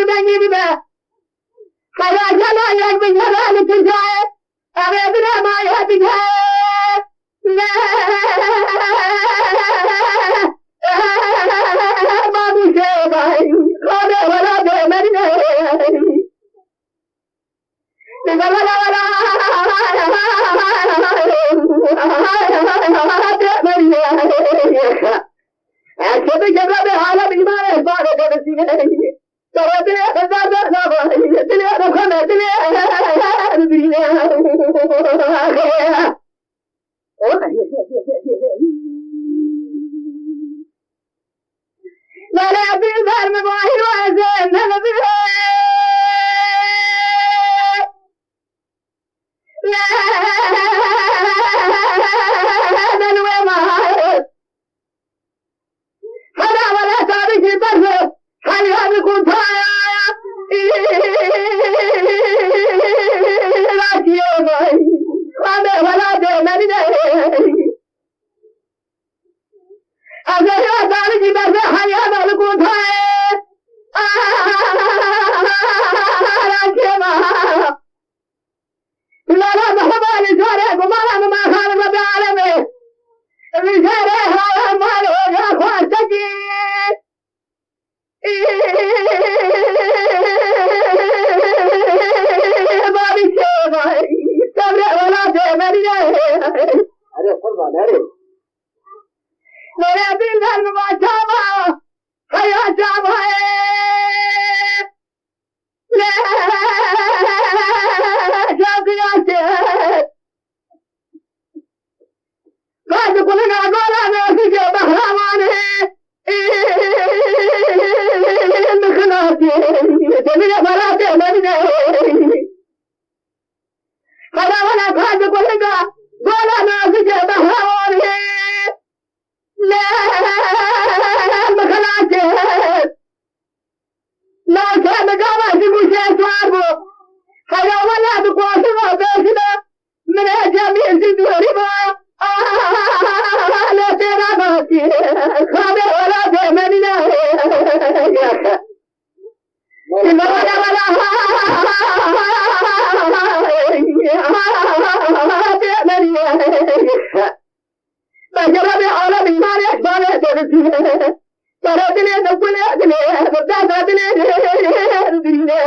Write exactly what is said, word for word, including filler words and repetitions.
Sengî bibe. Xeya gela yek bi gela li Tirkiyeyê. Ev ê bine ma ye bine. Ne. Ma bu şey bay. Xabe wela de merine. Wele bî ber mi vahî weze ne bi. Ne ben wê ma. Hela wele tabî ki berzo. Hela bi kuntaya. Ratiyo vay. Xabe wela de merine. Ez ê ya darî jî berze heyana li gontayê. Ara kêma. Lala deheba li carê gumana min ma xalim Rebî alemê. Li carê xalim mal hoca xwartekî. Babî kêma. Sebre welatê merîne. Erê qurban, erê. Lore bî ber bi çava, heya çava ê. Le, çaviya çê. Qad kulina gola nozike behramanê. Mixinatê. Demire baratê merine. Qada wela qad kulina gola nozike behramanê. Ne, bi xelatê. Navke bi gava ji gûşê siwar bû. Heya wela bi qoşiva bêjine, min ê cemî ji dûrî ba. Ah, lê têra basî. Xabê wela bê menîne. Wela wela. Bê menîne. Bence Rabê alem îmanê, îmanê deniz. Para dilê de gule dilê, dada dilê, dilê.